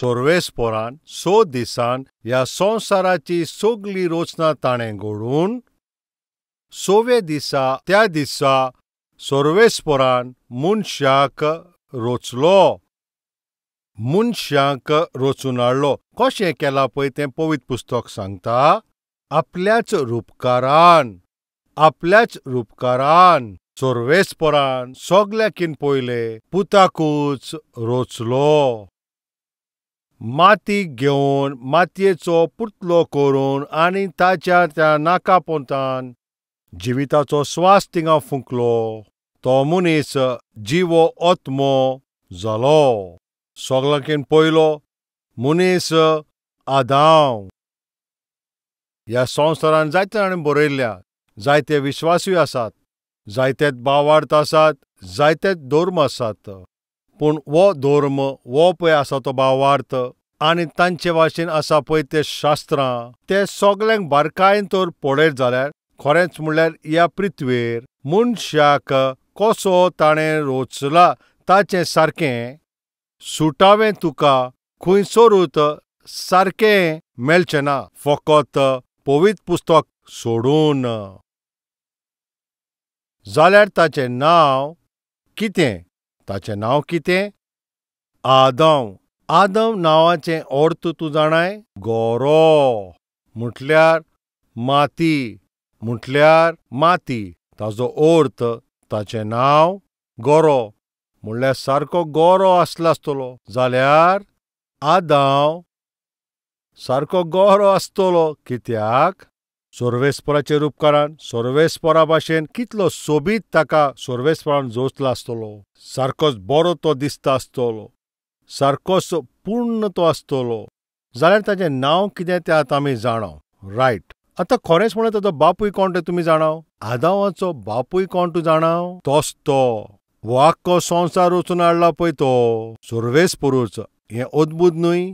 सोर्वेस्पोरान 6 दिसान ह्या संवसाराची सगली रचना ताणें घडून 6व्या दिसा त्या दिसा सोर्वेस्पोरान मनशाक रचलो, मनशाक रचून हाडलो। कशें केलां पळय तें पवित्र पुस्तक सांगता, आपल्याच रुपकारान, आपल्याच रुपकारान सोर्वेस्पोरान सगल्याकीन पयले पुताकूच रचलो। माती घेवन मातयेचो पुतलो करून आनी ताच्या त्या नाका पोंतान जिविताचो स्वास थिंगा फुंकलो, तो मनीस जिवो आत्मो जालो। सगल्यांकीन पयलो मनीस आदांव। ह्या संवसारान जायते जाणांनी बरयल्ल्या, जायते विश्वासूय आसात, जायतेच भावार्थ आसात, जायतेच धर्म आसात, पूण हो धर्म हो पळय आसा तो भावार्थ आनी तांचे भाशेन आसा पळय ते शास्त्रां, ते सगल्यांक बारकायेन तर पळयत जाल्यार खरेंच म्हणल्यार ह्या पृथ्वेर मनशाक कसो ताणें रचला ताचें सारकें सुटावें तुका खंयसरूच सारकें मेळचें ना, फकत पवित्र पुस्तक सोडून। जाल्यार ताचें नांव कितें? ताचें नांव कितें? आदम। आदम नांवाचें अर्थ तूं जाणाय? गोरो म्हटल्यार माती, म्हटल्यार माती। ताजो अर्थ ताचें नांव गोरो म्हणल्यार सारको गोरो आसलो आसतलो। जाल्यार आदांव सारको गोरो आसतलो, कित्याक? सोर्वेस्पोराच्या रुपकारान सोर्वेस्पोरा भाशेन कितलो सोबीत ताका सोर्वेस्पोरान जोचला आसतलो, सारकोच बरो तो दिसता आसतलो, सारकोच पूर्ण तो आसतलो। जाल्यार ताचें नांव कितें तें आतां आमी जाणाव, रायट? आतां खरेंच म्हणल्यार ताचो बापूय कोण तें तुमी जाणाव? आदावाचो बापूय कोण तूं जाणाव? तोच तो हो आख्खो संवसार रचून हाडला पळय तो सोर्वेस्पोरूच। हें अद्भुत न्हय?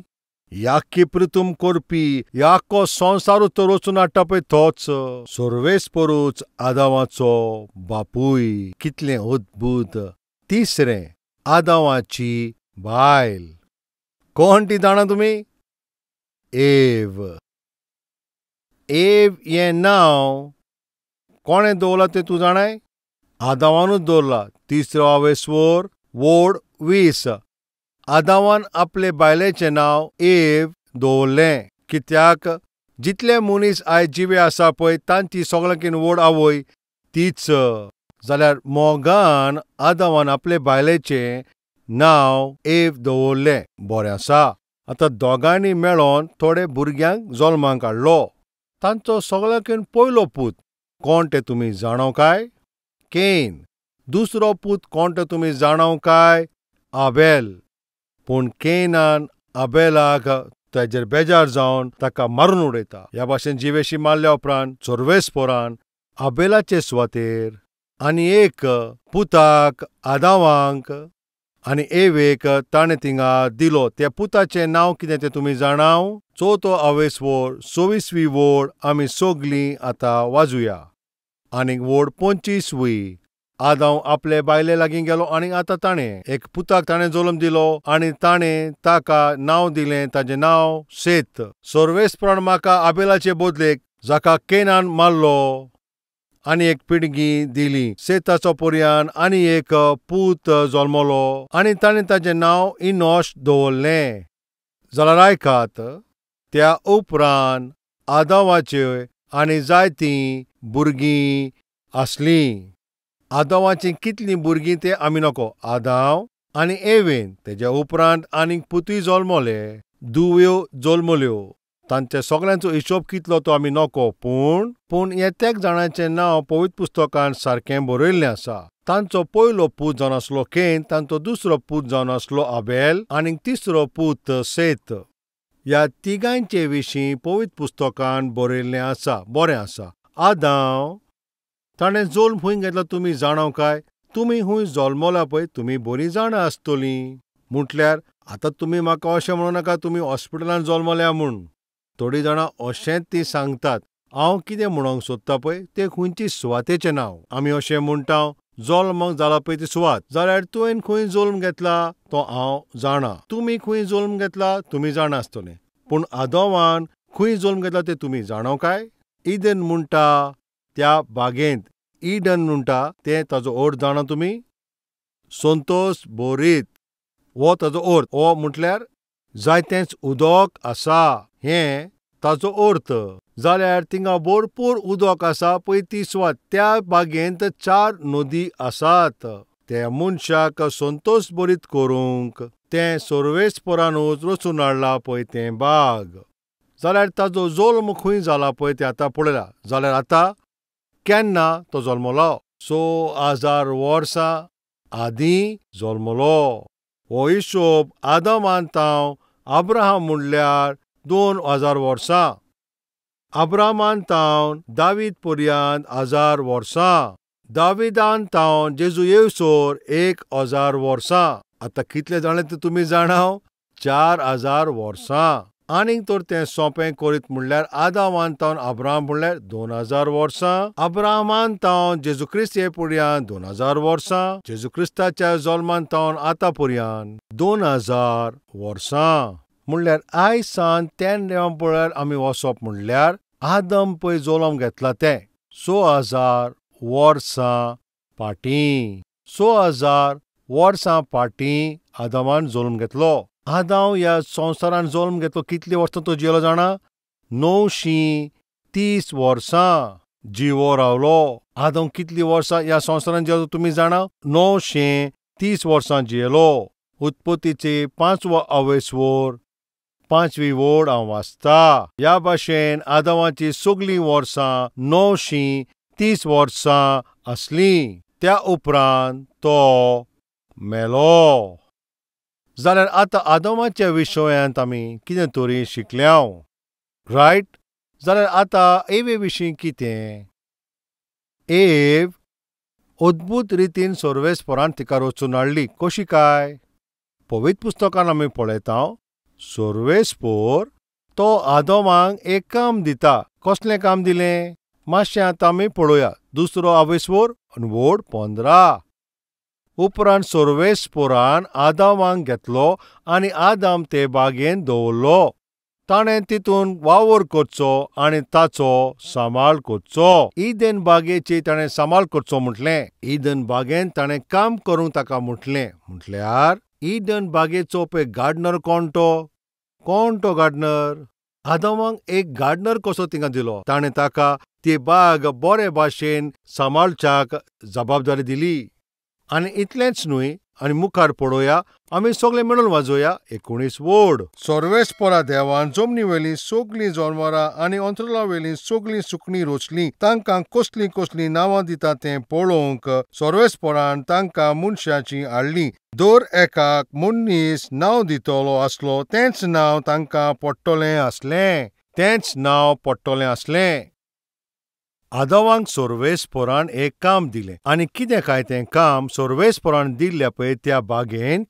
ह्या प्रितूम करपी ह्या आख्खो संवसारूच तो रचून हाडटा पळय तोच सोर्वेस्पोरूच आदावाचो बापूय। कितलें अद्भुत! तिसरें, आदावाची बायल कोण ती जाणा तुमी? एव। एव हें नांव कोणें दवरलां तें तूं जाणाय? आदावानूच दवरलां। तिसरो आवेस्वर वोड 20। आदावान आपले बायलेचें नांव एव दवरलें, कित्याक जितले मनीस आयज जिवे आसा पळय तांची सगल्यांकीन व्हड आवय तीच। जाल्यार मोगान आदावान आपले बायलेचें नांव एव दवरलें। बरें आसा, आतां दोगांयनी मेळोन थोडे भुरग्यांक जल्माक हाडलो। तांचो सगल्यांकीन पयलो पूत कोण तें तुमी जाणाव काय? केन। दुसरो पूत कोण तें तुमी जाणाव काय? आबेल। पूण केनान आबेलाक ताजेर बेजार जावन ताका मारून उडयता। ह्या भाशेन जिवेशी मारल्या उपरांत सोर्वेस्पोरान आबेलाचे सुवातेर आनी एक पुताक आदावांक आनी एवेक ताणें थिंगा दिलो। त्या पुताचें नांव कितें तें तुमी जाणाव? चवथो आवेस्वोर 26वी वोड आमी सगलीं आतां वाजुया। आनीक वोड 25वी। आदांव आपले बायले लागीं गेलो आनी आतां ताणें एक पुताक ताणें जल्म दिलो आनी ताणें ताका नांव दिलें, ताजें नांव सेत। सोर्वेस्पोरान म्हाका आबेलाचे बदलेक जाका केनान मारलो आनी एक पिडगी दिली। सेताचो पर्यान आनी एक पूत जल्मलो आनी ताणें ताजें नांव इनोश दवरलें। जाल्यार आयकात, त्या उपरांत आदावाचे आनी जायतीं भुरगीं आसलीं। आदावाचीं कितलीं भुरगीं तें आमी नको। आदाव आनी एवेन तेज्या उपरांत आनीक पुतूय जल्मले, दुव्यो जल्मल्यो। तांचे सगळ्यांचो हिशोब कितलो तो आमी नको, पूण पूण ह्या तेग जाणांचें नांव पवित्र पुस्तकान सारकें बरयल्लें आसा। तांचो पयलो पूत जावन आसलो केन, तांचो दुसरो पूत जावन आसलो आबेल आनी तिसरो पूत सेत। ह्या तिगांचे विशीं पवित्र पुस्तकान बरयल्लें आसा। बरें आसा, आदाव ताणें जल्म खंय घेतलो तुमी जाणाव काय? तुमी खंय जल्मला पळय तुमी बरीं जाणां आसतलीं। म्हटल्यार आतां तुमी म्हाका अशें म्हणू नाका तुमी हॉस्पिटलान जल्मल्या म्हूण। थोडीं जाणां अशेंच तीं सांगतात। हांव कितें म्हणूंक सोदता पळय तें खंयची सुवातेचें नांव। आमी अशें म्हणटा जल्म जाला पळय ती सुवात. जाल्यार तुवें खंय जल्म घेतला तो हांव जाणा, तुमी खंय जल्म घेतला तुमी जाणा आसतले, पूण आदोवान खंय जल्म घेतला तें तुमी जाणा काय? इडन म्हणटा त्या बागेंत, इडन म्हणटा तें ताजो अर्थ जाणा तुमी? संतोश बोरीत हो ताजो अर्थ. हो म्हटल्यार जायतेंच उदक आसा हें ताजो अर्थ. जाल्यार थिंगा भरपूर उदक आसा पळय ती सुवात. त्या बागेंत 4 नदी आसात. त्या मनशाक संतोश बरीत करूंक तें सर्वेस्परानूच रचून हाडला पळय तें बाग. जाल्यार ताजो जल्म खंय जाला पळय तें आतां पळयला. जाल्यार आतां केन्ना तो जल्मलो? 6000 वर्सां आदीं जल्मलो. हो हिशोब आदमान ताव अब्राहम म्हणल्यार 2000 वर्सां, अब्राहमान तावन दावीद पर्यंत 1000 वर्सां, दाविदान तावन जेजू येवसर 1000 वर्सां. आतां कितले जाणें ते तुमी जाणाव? 4000 वर्सां. आनीक तर तें सोंपें करीत म्हणल्यार आदामान तावन अब्राहम म्हणल्यार 2000 वर्सां, अब्राहमान तावन जेजू क्रिस्त हे पर्यंत 2000 वर्सां, जेजू क्रिस्ताच्या जल्मान तावन आतां पर्यंत 2000 वर्सां. म्हणल्यार आयज सान तेन्ना पळयार आमी वचप म्हणल्यार आदम पळय जल्म घेतला तें 6000 वर्सां फाटीं. 6000 वर्सां फाटीं आदमान जल्म घेतलो. आदांव ह्या संवसारान जल्म घेतलो कितली वर्सां तो जियेलो जाणा? 930 वर्सां जिवो रावलो. आदांव कितली वर्सां ह्या संवसारान जियेलो तुमी जाणा? 930 वर्सां जियेलो. उत्पत्तीचे 5वो अवेस्वर 5वी वड हांव वाचता. ह्या भाशेन आदावाची सगळीं वर्सां 930 वर्सां आसलीं. त्या उपरांत तो मेलो. जाल्यार आतां आदमाच्या विशयांत आमी कितें तरी शिकल्याव, रायट? जाल्यार आतां एवे विशीं कितें? एव अद्भूत रितीन सर्वेस्परान तिका रचून हाडली. कशी काय? पवित्र पुस्तकान आमी पळयता सर्वेस्पर तो आदमाक एक काम दिता. कसलें काम दिलें? मातशें आतां आमी पळोवया. 2रो आवेस्वर आनी वड 15. उपरांत सर्वेस्परान आदामाक घेतलो आनी आदाम ते बागेंत दवरलो. ताणें तितून वावर करचो आनी ताचो सांबाळ करचो. इदेन बागेची ताणें सांबाळ करचो म्हटलें. इदेन बागेंत ताणें काम करूंक ताका म्हटलें. म्हटल्यार इडन बागेचो पळय गार्डनर कोण तो? कोण तो गार्डनर? आदामाक एक गार्डनर कसो थिंगा दिलो. ताणें ताका ती बाग बरे भाशेन सांबाळच्याक जबाबदारी दिली. आनी इतलेंच न्हय, आनी मुखार पळोवया आमी सगळे मेळून वाजोवया 19 वड. सर्वेस्परा देवान जमनी वेलीं सगळीं जनावरां आनी अंतरुळा वेलीं सगळीं सुकणीं रोचलीं. तांकां कसलीं कसलीं नांवां दिता तें पळोवंक सर्वेस्परान तांकां मनशाचीं हाडलीं. दर एकाक मनीस नांव दितलो आसलो तेंच नांव तांकां पडटलें आसलें. तेंच नांव पडटलें आसलें. आदावांक सर्वेस्परान एक काम दिलें. आनी कितें काय तें काम? सर्वेस्परान दिल्ल्या पळय त्या बागेंत,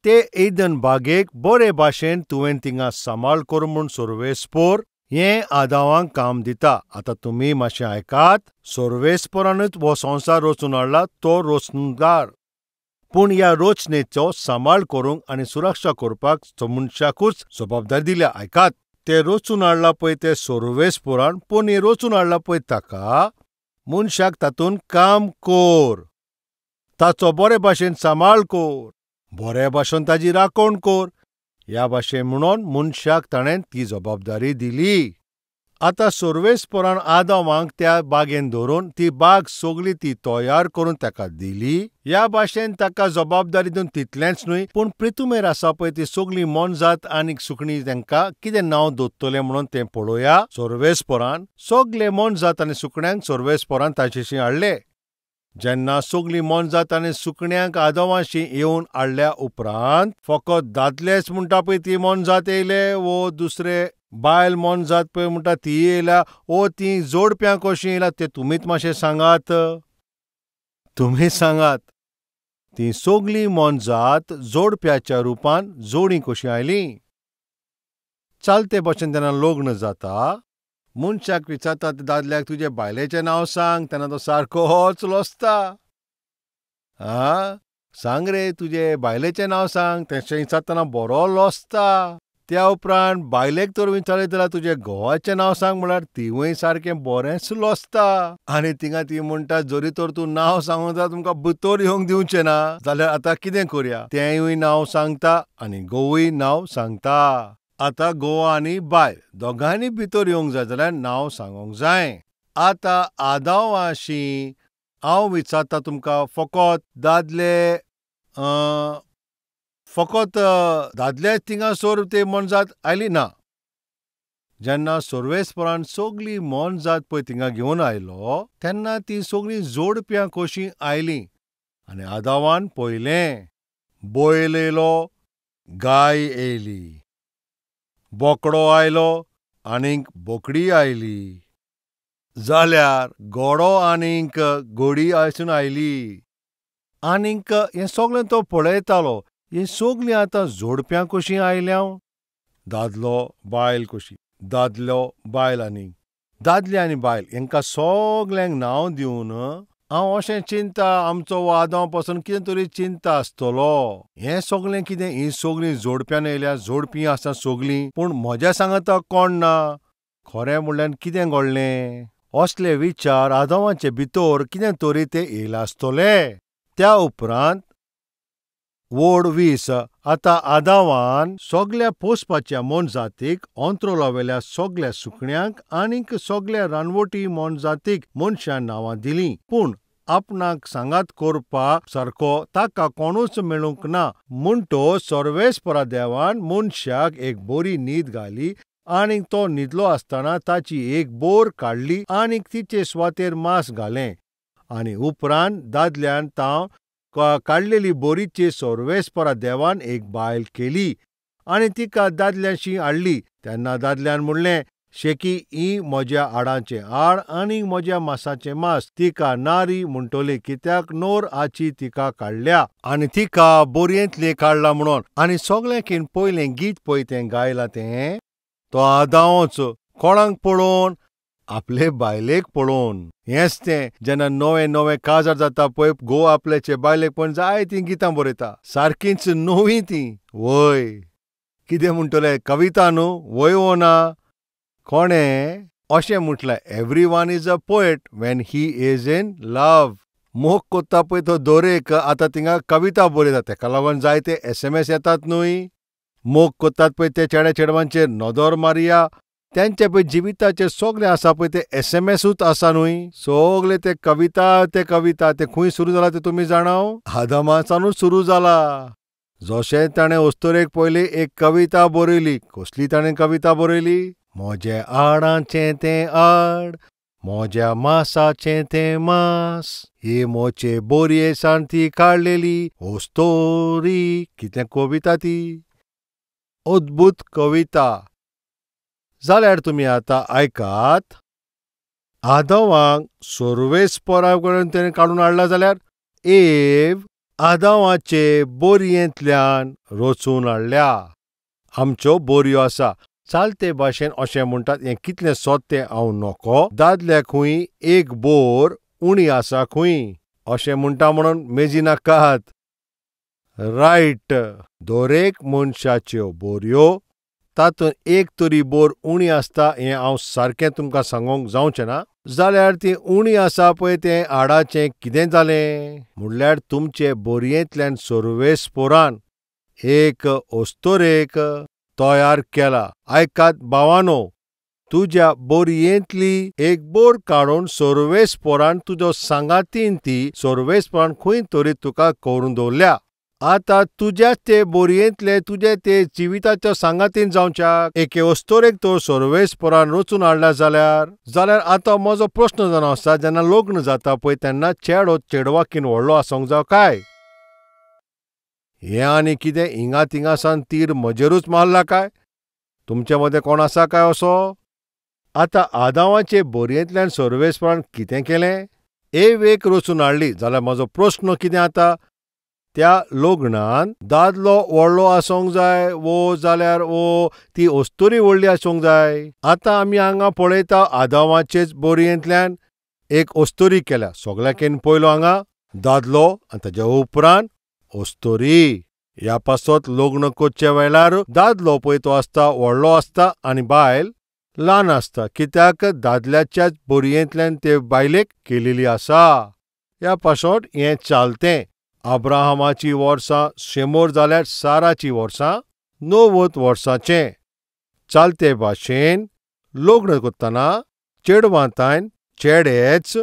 ते एदन बागेक बरे भाशेन तुवें थिंगा सांबाळ कर म्हूण सर्वेस्पर हें आदावांक काम दिता. आतां तुमी मातशें आयकात. सर्वेस्परानूच हो संवसार रचून हाडला, तो रचणूकदार. पूण ह्या रचनेचो सांबाळ करूंक आनी सुरक्षा करपाक मनशाकूच जबाबदारी दिल्या. आयकात, ते रचून हाडला पळय ते सर्वेस्परान, पूण हें रचून हाडला पळय ताका मनशाक तातूंत काम कर, ताचो बरे भाशेन सांबाळ कर, बरे भाशेन ताजी राखण कर. ह्या भाशेन म्हणून मनशाक ताणें ती जबाबदारी दिली. आतां सर्वेस्परान आदामाक त्या बागेन धरून ती बाग सगळी ती तयार करून ताका दिली. ह्या भाशेन ताका जबाबदारी दिवन तितलेंच न्हय, पूण प्रितुमेर आसा पळय ती सगळी मोनजात आनी सुकणीं तांकां कितें नांव दवरतलें म्हणून तें पळोवया. सर्वेस्परान सगळे मोनजात आनी सुकण्यांक सर्वेस्परान ताचेशी हाडले. जेन्ना सगळी मोनजात आनी सुकण्यांक आदमाशी येवन हाडल्या उपरांत फकत दादलेच म्हणटा पळय ती मोनजात येयले वो दुसरे बायल मोनजात पळय म्हणटा ती येयल्या वो ती जोडप्यां कशीं येयल्या ते तुमीच मातशें सांगात. तुमी सांगात, ती सगळी मोनजात जोडप्याच्या रुपान जोडी कशी आयली? चालते भशेन तेन्ना लग्न जाता मनशाक विचारतात दादल्याक तुजे बायलेचें नांव सांग, तेन्ना तो सारकोच लजता. आं, सांग रे तुजे बायलेचें नांव सांग. तेशें विचारतना बरो लजता. त्या उपरांत बायलेक तर विचारलें जाल्यार तुजें घोवाचें नांव सांग म्हळ्यार तिवूय सारकें बरेंच लजता. आनी थिंगा ती म्हणटा जरी तर तूं नांव सांगूंक जाल्यार तुमकां भितर येवंक दिवचें ना. जाल्यार आतां कितें करुया? तेंवूय नांव सांगता आनी घोवूय नांव सांगता. आतां घोव आनी बायल दोगांयनी भितर येवंक जाय जाल्यार नांव सांगूंक जाय. आतां आदावाशी हांव विचारता तुमकां, फकत दादले फकत दादले थिंगासर ते मोनजात आयली ना. जेन्ना सर्वेस्परान सगली मोनजात पळय थिंगा घेवन आयलो तेन्ना ती सगळीं जोडप्यां कशीं आयलीं. आनी आदावान पळयलें, बैल येयलो, गाय येयली, बोकडो आयलो आनीक बोकडी आयली, जाल्यार घोडो आनीक घोडी आसून आयली. आनीक हें सगळें तो पळयतालो. हीं सगळीं आतां जोडप्यां कशीं आयल्या, दादलो बायल कशी, दादलो बायल आनी दादले आनी बायल हांकां सगल्यांक नांव दिवन हांव अशें चिंता आमचो आदांव पासून कितें तरी चिंता आसतलो. हें सगळें कितें, हीं सगळीं जोडप्यान येयल्या, जोडपी आसा सगळीं, पूण म्हज्या सांगाता कोण ना. खरें म्हणल्यार कितें घडलें, असले विचार आदावाचे भितर कितें तरी ते येयला आसतले. त्या उपरांत वोड 20 आतां आदावान सगल्या पोसपाच्या मोनजातीक, अंत्रोलावेल्या सगल्या सुकण्यांक आनीक सगल्या रानवटी मोनजातीक मनशान नांवां दिलीं. पूण आपणाक सांगात करपा सारको ताका कोणूच मेळूंक ना. म्हणटो सर्वेस्परा देवान मनशाक एक बरी न्हीद घाली आनीक तो न्हिदलो आसतना ताची एक बोर काडली आनीक तिचे सुवातेर मांस घालें. आनी उपरांत दादल्यान तांव काडलेली बोरीची सर्वेस्परा देवान एक बायल केली आनी तिका दादल्याशी हाडली. तेन्ना दादल्यान म्हणलें, शेकी ही म्हज्या हाडाचें हाड आनी म्हज्या मासाचें मास, तिका नारी म्हणटली, कित्याक नोर हाची तिका काडल्या आनी तिका बोरयेंतली काडला म्हणून. आनी सगळ्यांकीन पयलें गीत पळय तें गायलां तें तो आदांवच. कोणाक पळोवन? आपले बायलेक पळोवन. हेंच तें जेन्ना नवें नवें काजार जाता पळय, घोव आपल्याचे बायलेक पण जायतीं गितां बरयता, सारकींच नवीं तीं. वय कितें म्हणटले, कविता न्हू, वय वो ना? कोणें अशें म्हटलें, every one is a poet when he is in love. मोग कोत्ता पळय तो दरेक आतां थिंगा कविता बरयता, तेका लागून जायते SMS येतात न्हय. मोग कोत्तात पळय ते चेड्या चेडवांचेर नदर मारया, त्यांचे पळय जिविताचेर सगळें आसा पळय ते SMSूच आसा न्हय. सगळे ते कविता, ते कविता ते खंय सुरू जाला ते तुमी जाणाव? आदामासानूच सुरू जाला. जशें ताणें अस्तुरेक पयली एक कविता बरयली. कसली ताणें कविता बरयली? म्हज्या हाडाचें तें हाड, म्हज्या मासाचें तें मास, ही म्हजे बोरये सान ती काडलेली अस्तोरी. कितें कविता ती, अद्भूत कविता. जाल्यार तुमी आतां आयकात, आदावाक सर्वेस्परा कडेन तेणें काडून हाडला जाल्यार एव आदावाचे बोरयेंतल्यान रचून हाडल्या. आमच्यो बोरयो आसा चालते भाशेन अशें म्हणटात, हें कितलें सोद तें हांव नको. दादल्याकूय एक बोर उणी आसा खंय अशें म्हणटा म्हणून मेजी नाकात. रायट, दरेक मनशाच्यो बोरयो तातूंत एक तरी बोर उणी आसता हें हांव सारकें तुमकां सांगूंक जावचें ना. जाल्यार ती उणी आसा पळय तें हाडाचें कितें जालें म्हणल्यार तुमचे बोरयेंतल्यान सर्वेस्पोरान एक अस्तोरेक तयार केला. आयकात भावानो, तुज्या बोरयेंतली एक बोर काडून सर्वेस्पोरान तुजो सांगातीन ती सर्वेस्पोरान खंय तरी तुका करून दवरल्या. आतां तुज्याच ते बोरयेंतले तुजे ते जिविताच्या सांगातीन जावच्याक एके अस्तोरेक तो सर्वेस्परान रचून हाडला जाल्यार, जाल्यार आतां म्हजो प्रस्न जावन आसा, जेन्ना लग्न जाता पळय तेन्ना चेडो चेडवाकीन व्हडलो आसूंक जावं काय? हें आनी कितें हिंगा थिंगासान तीर म्हजेरूच मारला काय? तुमचे मदें कोण आसा काय असो? आतां आदावाचे बोरयेंतल्यान सर्वेस्परान कितें केलें? एवेक रचून हाडली. जाल्यार म्हजो प्रस्न कितें आतां, त्या लग्नान दादलो व्हडलो आसूंक जाय वो जाल्यार वो ती अस्तुरी व्हडली आसूंक जाय? आतां आमी हांगा पळयता आदावाचेच बोरयेंतल्यान एक अस्तुरी केल्या. सगळ्यांकीन पयलो हांगा दादलो आनी ताज्या उपरांत अस्तोरी. ह्या पासत लग्न करचे वेळार दादलो पळय तो आसता व्हडलो आसता आनी बायल ल्हान आसता, कित्याक दादल्याच्याच बोरयेंतल्यान ते बायलेक केलेली आसा. ह्या पासत हें चालतें. अब्राहमाची वर्सां 100 जाल्यार साराची वर्सां 90 वर्सांचें. चालते भाशेन लग्न करतना चेडवांतायन चेडेच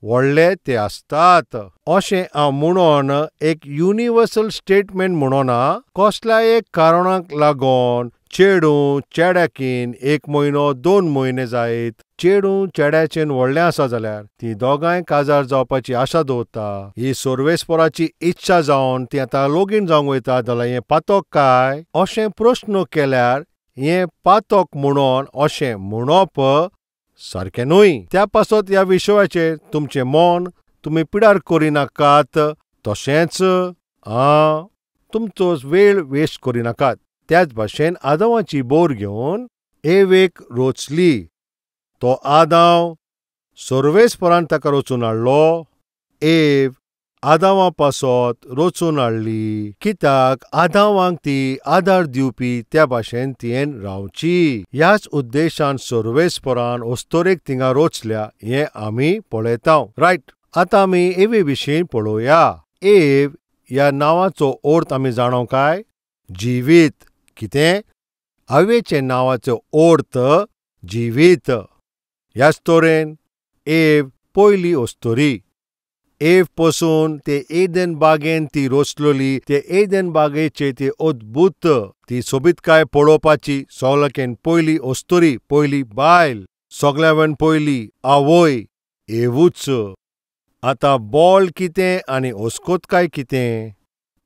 व्हडले ते आसतात. अशें हांव म्हणून एक युनिवर्सल स्टेटमेंट म्हणना. कसल्याय कारणाक लागून चेडूं चेड्याकीन 1 म्हयनो 2 म्हयने जायत, चेडूं चेड्याचेन व्हडलें आसा जाल्यार ती दोगांय काजार जावपाची आशा दवरता. ही सर्वेस्पराची इच्छा जावन ती आतां लगीन जावंक वयता जाल्यार हें पातक काय अशें प्रस्न केल्यार हें पातक म्हणून अशें म्हणप सारकें न्हय. त्या पासत ह्या विशयाचेर तुमचें मन तुमी पिडार करिनाकात, तशेंच तुमचो वेळ वेस्ट करिनाकात. त्याच भाशेन आदावाची बोर घेवन एवेक रोचली. तो आदाव सर्वेस्परान ताका रचून हाडलो. एव आदावा पासत रचून हाडली, कित्याक आदावांक ती आदार दिवपी त्या भाशेन तियेन रावची. ह्याच उद्देशान सर्वेस्परान अस्तोरेक थिंगा रोचल्या हें आमी पळयता. रायट, आतां आमी एवे विशीं पळोवया. एव ह्या नांवाचो अर्थ आमी जाणो काय? जिवीत. कितें? आवेचें नांवाचो अर्थ जिवीत. ह्याच तरेन एव पयली अस्तोरी. एव पसून ते एदन बागेन ती रोचलेली. ते एदन बागेचे ती अद्भुत ती सोबीतकाय पळोवपाची सगल्यान पयली अस्तोरी, पयली बायल, सगल्यान पयली आवय एवूच. आतां बोल कितें आनी अस्कोतकाय कितें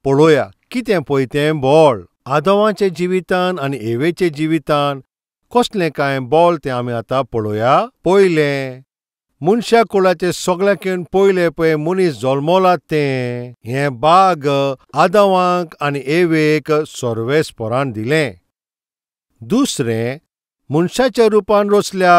पळोवया. कितें पळय तें बोल. आदावाच्या जिवितान आनी एवेच्या जिवितान कसलें कांय बोल तें आमी आतां पळोवया. पयलें मनशा कुळाचे सगळ्याकून पयले पळय मनीस जल्मला तें हें बाग आदावांक आनी एवेक सर्वेस्परान दिलें. दुसरें, मनशाच्या रुपान रचल्या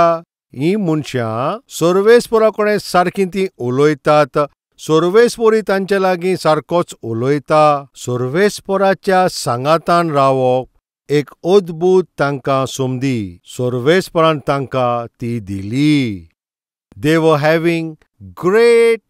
हीं मनशां सर्वेस्परा कडेन सारकीं तीं उलयतात. सर्वेस्परी तांचे लागीं सारकोच उलयता. सर्वेस्पराच्या सांगातान रावप एक अद्भुत तांकां संदी सर्वेस्परान तांकां ती दिली. They were having great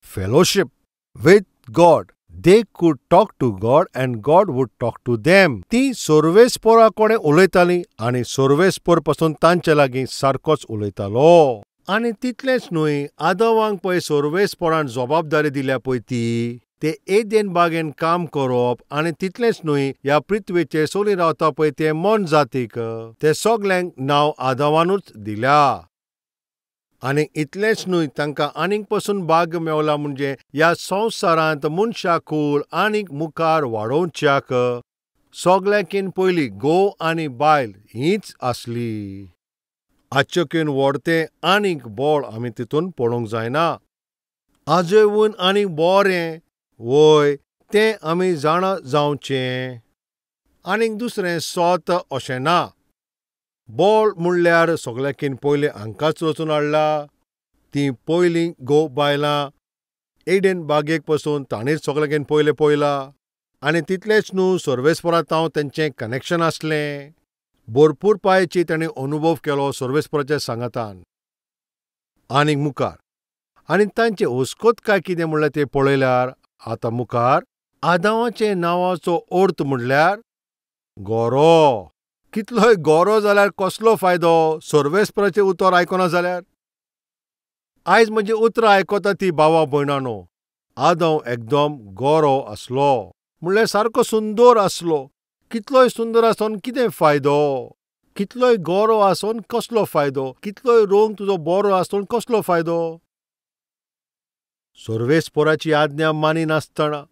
fellowship with God. They could talk to God and God would talk to them. ती सर्वेस्परा कडेन उलयताली आनी सर्वेस्पर पासून तांचे लागीं सारकोच उलयतालो. आनी तितलेंच न्हय, आदावांक पळय सर्वेस्परान जबाबदारी दिल्या पळय ती ते एदेन बागेन काम करप. आनी तितलेंच न्हय, ह्या पृथ्वेचेर सगळीं रावता पळय ते मन जातीक ते सगल्यांक नांव आदावानूच दिल्या. आनी इतलेंच न्हय, तांकां आनीक पसून भाग्य मेवला म्हणजे ह्या संवसारांत मनशाकूळ आनीक मुखार वाडोवच्याक सगल्यांकीन पयलीं घोव आनी बायल हीच आसली. आजचेकीन व्हडतें आनीक बोळ आमी तितून पळोवंक जायना. आजयवून आनीक बरें वय तें आमी जाणा जावचें. आनीक दुसरें सत अशें ना. बोळ म्हणल्यार सगल्यांकीन पयलीं हांकांच रचून हाडला. तीं पयलीं घोव बायलां एडन बागेक पसून ताणीच सगल्यांकीन पयलें पळयला. आनी तितलेंच न्हू, सर्वेस्परांत हांव तेंचें कनेक्शन आसलें. भरपूर पायची तांणी अनुभव केलो सर्वेस्पराच्या सांगातान. आनीक मुखार आनी तांचे अस्कोत काय कितें म्हणल्यार तें पळयल्यार आतां मुखार आदावाचें नांवाचो अर्थ म्हणल्यार गोरो. कितलोय गोरो जाल्यार कसलो फायदो सर्वेस्पराचें उतर आयकना जाल्यार? आयज म्हजी उतरां आयकता ती भावा भयणानो, आदाव एकदम गोरो आसलो, म्हणल्यार सारको सुंदर आसलो. कितलोय सुंदर आसून कितें फायदो? कितलोय गोरो आसून कसलो फायदो? कितलोय रंग तुजो बरो आसून कसलो फायदो? सर्वेस्पराची आज्ञा मानिनासतना,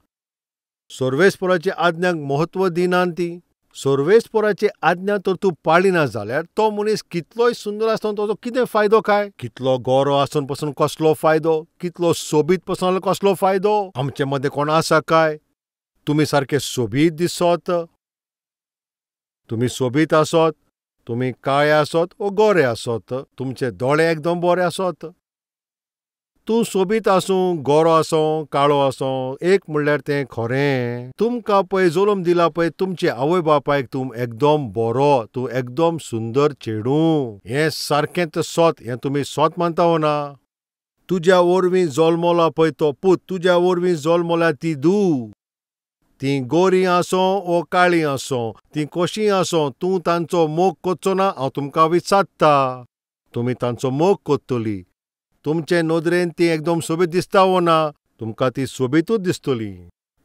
सर्वेस्पराची आज्ञाक म्हत्व दिनान ती, सर्वेस्पराची आज्ञा तर तूं पाळिना जाल्यार तो मनीस कितलोय सुंदर आसून ताजो कितें फायदो काय? कितलो गोरो आसून पसून कसलो फायदो? कितलो सोबीत पसून जाल्यार कसलो फायदो? आमचे मदें कोण आसा काय? तुमी सारके सोबीत दिसत, तुमी सोबीत आसत, तुमी काळे आसत वो गोरे आसत, तुमचे दोळे एकदम बरे आसत, तूं सोबीत आसूं, गोरो आसूं, काळो आसूं, एक म्हणल्यार तें खरें. तुमकां पळय जल्म दिला पळय तुमचे आवय बापायक तूं एकदम बरो, तूं एकदम सुंदर चेडूं. हें सारकेंच सोत. हें तुमी सोत मानता वो ना? तुज्या वरवीं जल्मला पळय तो पूत, तुज्या वरवीं जल्मल्या ती धूव. तीं गोरीं आसूं वो काळीं आसूं, तीं कशीं आसूं, तूं तांचो मोग करचो ना? हांव तुमकां विचारता, तुमी तांचो मोग करतली. तुमचे नदरेन ती एकदम सोबीत दिसता वो ना? तुमकां ती सोबीतूच दिसतली.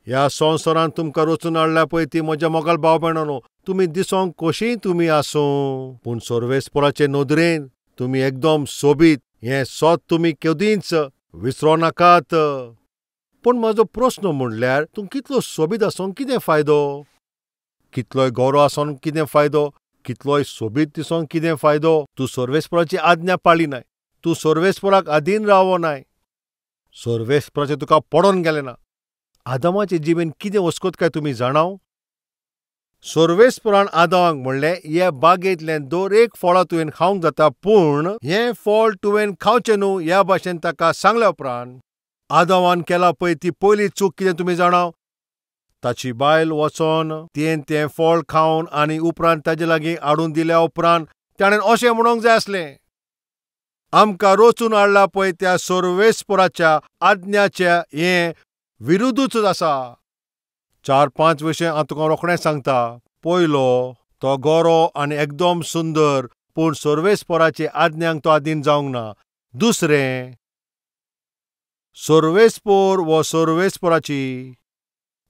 ह्या संवसारांत तुमकां रचून हाडल्या पळय ती म्हज्या मोगाल भाव भयणांनो, तुमी दिसोंक कशींय तुमी आसूं, पूण सर्वेस्पराचे नदरेन तुमी एकदम सोबीत. हें सत तुमी केदींच विसरों नाकात. पूण म्हजो प्रस्न म्हणल्यार, तूं कितलो सोबीत आसून कितें फायदो? कितलोय गोरो आसून कितें फायदो? कितलोय सोबीत दिसून कितें फायदो? तूं सर्वेस्पराची आज्ञा पाळिनाय, तूं सर्वेस्पराक अधीन रावनाय, सर्वेस्पराचें तुका पडोन गेलें ना. आदामाचे जिबेन कितें वस्कत काय तुमी जाणाव? सर्वेस्परान आदामाक म्हणलें, ह्या बागेंतलें दर एक फळां तुवें खावंक जाता, पूण हें फळ तुवें खावचें न्हू. ह्या भाशेन ताका सांगल्या उपरांत आदामान केला पळय ती पयली चूक कितें तुमी जाणाव? ताची बायल वचोन तिणें तें फळ खावन आनी उपरांत ताजे लागीं हाडून दिल्या उपरांत ताणें अशें म्हणूंक जाय आसलें, आमकां रचून हाडला पळय त्या सर्वेस्पराच्या आज्ञाच्या हें विरुद्धूच आसा. 4-5 विशय हांव तुका रोखडें सांगता. पयलो, तो गोरो आनी एकदम सुंदर, पूण सर्वेस्पराचे आज्ञांक तो आदीन जावंक ना. दुसरें, सर्वेस्पर वो सर्वेस्पराची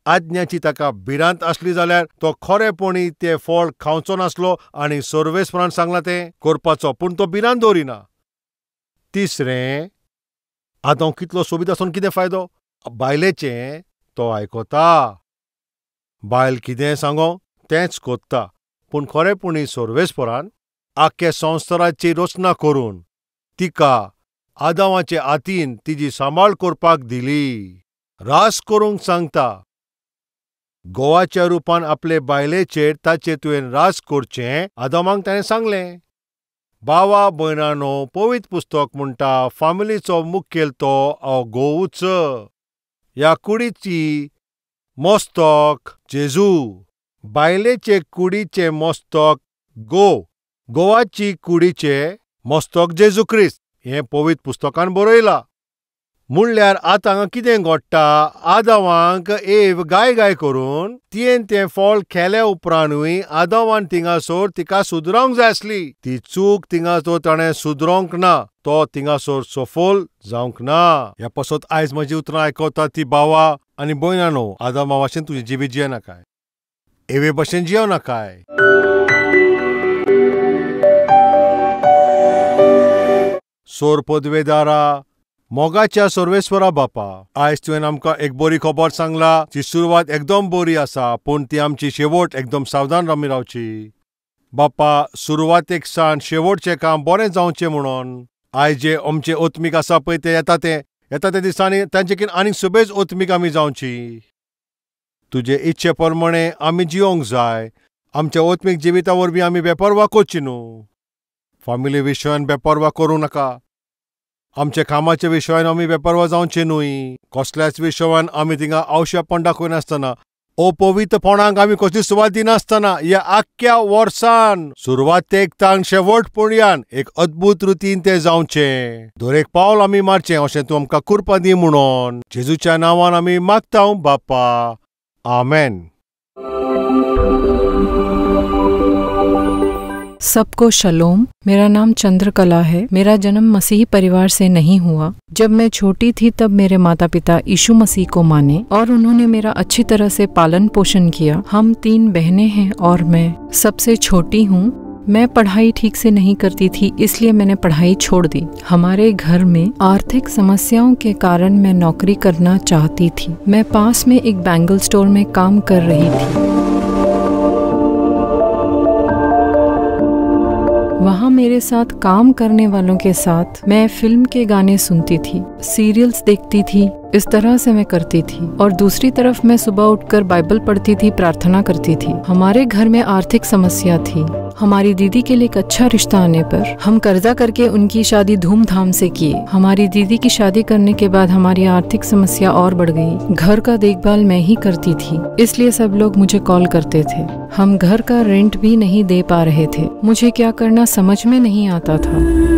आज्ञाची ताका भिरांत आसली जाल्यार तो खरेपणी तें फळ खावचो नासलो आनी सर्वेस्परान सांगलां तें करपाचो, पूण तो भिरांत दवरिना. तिसरें, आतां कितलो सोबीत आसून कितें फायदो? बायलेचें तो आयकता, बायल कितें सांगो तेंच कोत्ता. पूण खरेपणी सर्वेस्परान आख्या संवसाराची रचना करून तिका आदामाचे हातीन तिजी सांबाळ करपाक दिली. रास करूंक सांगता. घोवाच्या रुपान आपले बायलेचेर ताचेर तुवें रास करचें आदामाक ताणें सांगलें. बावा भयणानो, पवित्र पुस्तक म्हणटा फामिलीचो मुखेल तो घोवूच. ह्या कुडीची मस्तक जेजू, बायलेचे कुडीचें मस्तक घोव, घोवाची कुडीचें मस्तक जेजू क्रिस्त. हें पवित्र पुस्तकान बरयलां. म्हणल्यार आतां हांगा कितें घडटा, आदावांक एव गाय गाय करून तियेन तें फळ खेल्या उपरांतूय आदावान थिंगासर तिका सुदरावंक जाय आसली. ती चूक थिंगासर ताणें सुदरोवंक ना, तो थिंगासर सफल जावंक ना. ह्या पासत आयज म्हजी उतरां आयकता ती भावा आनी भयणानो, आदामा भाशेन तुजें जिवीत जियेनाकाय, एवे भाशेन जियेवनाकाय. सोर पदवेदारा, मोगाच्या सर्वेस्वरा बापा, आयज तुवें आमकां एक बरी खबर सांगला. ती सुरवात एकदम बरी आसा, पूण ती आमची शेवट एकदम सावधान आमी रावची. बापा, सुरवातेक सावन शेवटचें काम बरें जावचें म्हणून आयज जे आमचे ओत्मीक आसा पळय ते येता ते येता त्या दिसांनी तांचे कितें आनीक सुबेज ओत्मीक आमी जावची. तुजे इच्छे प्रमाणे आमी जियोंक जाय. आमच्या ओत्मीक जिविता वरवीं आमी बेपर्वा करची न्हू. फामिली विशयान बेपर्वा करूं नाका. आमच्या कामाच्या विशयान आमी बेपर्वा जावचे न्हय. कसल्याच विशयान आमी थिंगा आवश्यपण दाखयनासतना, अपवित्रपणाक आमी कसली सुवात दिनासतना ह्या आख्ख्या वर्सान सुरवातेक ताण शेवट पर्यंत एक अद्भुत रितीन तें जावचें. दर एक पावल आमी मारचें अशें तूं आमकां कृपा दी म्हणून जेजूच्या नांवान आमी मागता बापा, आमेन. सबको शलोम। मेरा नाम चंद्रकला है। मेरा जन्म मसीही परिवार से नहीं हुआ। जब मैं छोटी थी तब मेरे माता पिता यीशु मसीह को माने और उन्होंने मेरा अच्छी तरह से पालन पोषण किया। हम 3 बहनें हैं और मैं सबसे छोटी हूँ। मैं पढ़ाई ठीक से नहीं करती थी, इसलिए मैंने पढ़ाई छोड़ दी। हमारे घर में आर्थिक समस्याओं के कारण मैं नौकरी करना चाहती थी। मैं पास में एक बैंगल स्टोर में काम कर रही थी। वहाँ मेरे साथ काम करने वालों के साथ मैं फिल्म के गाने सुनती थी, सीरियल्स देखती थी, इस तरह से मैं करती थी। और दूसरी तरफ मैं सुबह उठकर बाइबल पढ़ती थी, प्रार्थना करती थी। हमारे घर में आर्थिक समस्या थी। हमारी दीदी के लिए एक अच्छा रिश्ता आने पर हम कर्जा करके उनकी शादी धूमधाम से किए। हमारी दीदी की शादी करने के बाद हमारी आर्थिक समस्या और बढ़ गई। घर का देखभाल मैं ही करती थी, इसलिए सब लोग मुझे कॉल करते थे। हम घर का रेंट भी नहीं दे पा रहे थे। मुझे क्या करना समझ में नहीं आता था।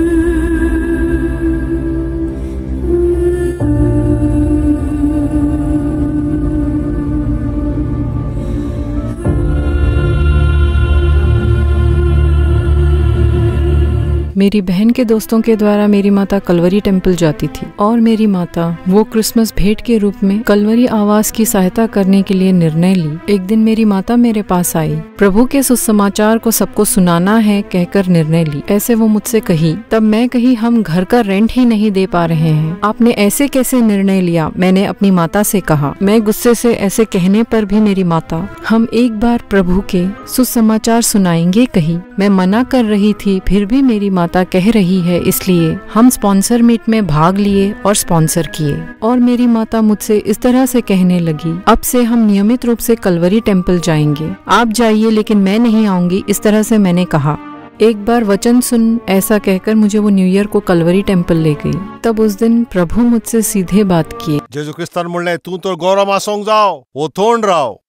मेरी बहन के दोस्तों के द्वारा मेरी माता कलवरी टेम्पल जाती थी और मेरी माता वो क्रिसमस भेंट के रूप में कलवरी आवास की सहायता करने के लिए निर्णय ली। एक दिन मेरी माता मेरे पास आई, प्रभु के सुसमाचार को सबको सुनाना है कहकर निर्णय ली। ऐसे वो मुझसे कही। तब मैं कही, हम घर का रेंट ही नहीं दे पा रहे हैं, आपने ऐसे कैसे निर्णय लिया? मैंने अपनी माता से कहा। मैं गुस्से से ऐसे कहने पर भी मेरी माता, हम एक बार प्रभु के सुसमाचार सुनाएंगे कही। मैं मना कर रही थी, फिर भी मेरी माता कह रही है, इसलिए हम स्पॉन्सर मीट में भाग लिए और स्पॉन्सर किए। और मेरी माता मुझसे इस तरह से कहने लगी, अब से हम नियमित रूप से कलवरी टेम्पल जाएंगे, आप जाइए लेकिन मैं नहीं आऊंगी। इस तरह से मैंने कहा। एक बार वचन सुन ऐसा कहकर मुझे वो न्यू ईयर को कलवरी टेम्पल ले गई। तब उस दिन प्रभु मुझसे सीधे बात किए। जेजू क्रिस्तान म्हणलें, तूं तर गरम आसूंक जाव, ओथोण राव,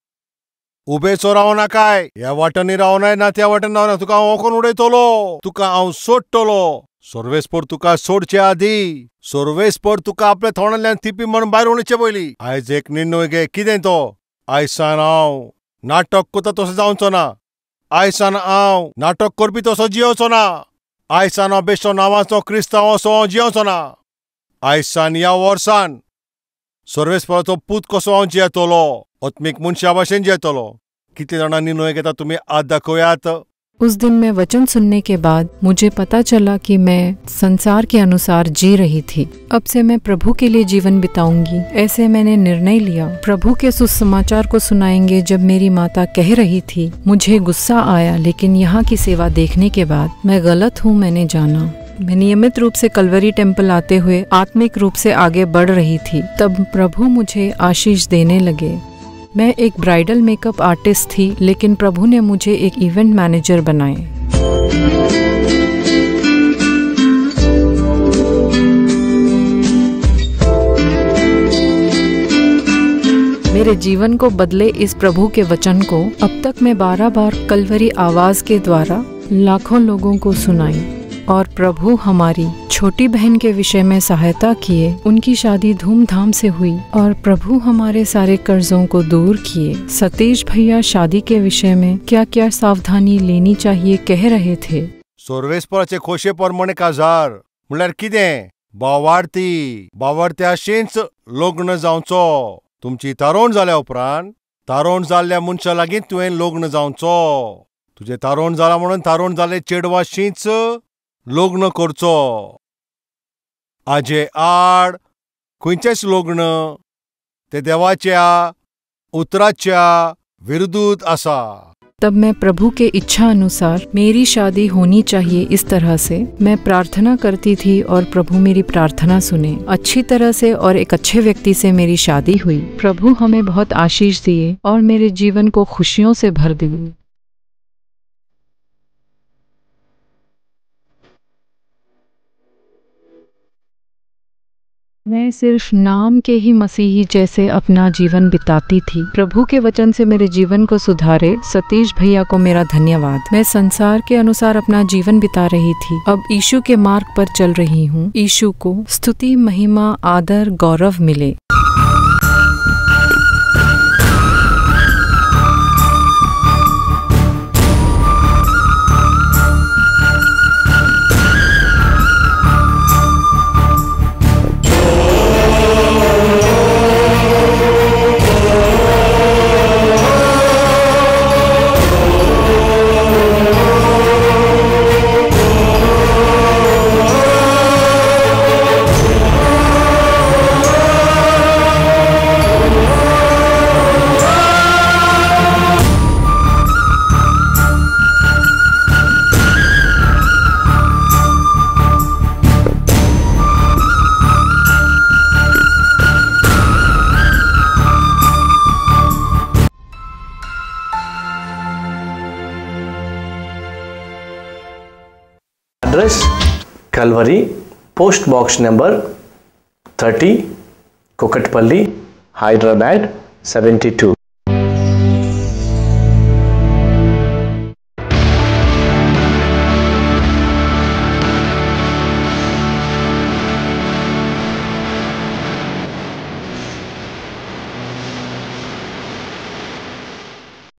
उबेचो राव नाकाय, ह्या वाटांनी रावनाय ना त्या वाटेन रावना, तुका हांव ओंकोन उडयतलो, तुका हांव सोडटलो। सर्वेस्पर तुका सोडचे आदी, सर्वेस्पर तुका आपल्या तोंडांतल्यान थिपी म्हण भायर उडोवचे पयलीं आयज एक निर्णय घे। कितें तो? आयसान हांव नाटक करता तसो जावचो ना, आयसान हांव नाटक करपी तसो जियोचो ना, आयसान हांव बेश्टो नांवाचो क्रिस्तांव असो हांव जियोचो ना। आयसान ह्या वर्सान सर्वेस्पराचो पूत कसो हांव जियेतलो, आत्मीक मनशा भाशेन जियेतलो। कितले जाणां निर्णय घेता तुमी हात दाखयात। उस दिन मैं वचन सुनने के बाद मुझे पता चला कि मैं संसार के अनुसार जी रही थी। अब से मैं प्रभु के लिए जीवन बिताऊंगी, ऐसे मैंने निर्णय लिया। प्रभु के सुसमाचार को सुनाएंगे। जब मेरी माता कह रही थी, मुझे गुस्सा आया, लेकिन यहाँ की सेवा देखने के बाद मैं गलत हूँ मैंने जाना। मैं नियमित रूप से कलवरी टेम्पल आते हुए आत्मिक रूप से आगे बढ़ रही थी। तब प्रभु मुझे आशीष देने लगे। मैं एक ब्राइडल मेकअप आर्टिस्ट थी, लेकिन प्रभु ने मुझे एक इवेंट मैनेजर बनाए। मेरे जीवन को बदले इस प्रभु के वचन को अब तक मैं 12 बार कलवरी आवाज के द्वारा लाखों लोगों को सुनाई और प्रभु हमारी छोटी बहन के विषय में सहायता किए। उनकी शादी धूमधाम से हुई और प्रभु हमारे सारे कर्जों को दूर किए। सतीश भैया शादी के विषय में क्या क्या सावधानी लेनी चाहिए कह रहे थे। सर्वेस्पराचे खोशे प्रमाणे काजार म्हणल्यार कितें? बावार्थी, बावार्थ्याशींच लग्न जावचो। तुमची तारोण जाल्या उपरांत तारोण जाल्ल्या मनशा लागीं तुवें लग्न जावचो। तुजें तारोण जालां म्हणून तारोण जाल्ले चेडवाशींच लग्न करचो। आजे आड खंयचेंच लग्न ते देवाच्या उतराच्या विरुद्ध आसा। तब मैं प्रभु के इच्छा अनुसार मेरी शादी होनी चाहिए, इस तरह से मैं प्रार्थना करती थी और प्रभु मेरी प्रार्थना सुने। अच्छी तरह से और एक अच्छे व्यक्ति से मेरी शादी हुई। प्रभु हमें बहुत आशीष दिए और मेरे जीवन को खुशियों से भर दिए। मैं सिर्फ नाम के ही मसीही जैसे अपना जीवन बिताती थी। प्रभु के वचन से मेरे जीवन को सुधारे सतीश भैया को मेरा धन्यवाद। मैं संसार के अनुसार अपना जीवन बिता रही थी, अब यीशु के मार्ग पर चल रही हूँ। यीशु को स्तुति, महिमा, आदर, गौरव मिले। Address Calvary, post box number 30, Kukatpally, Hyderabad 72.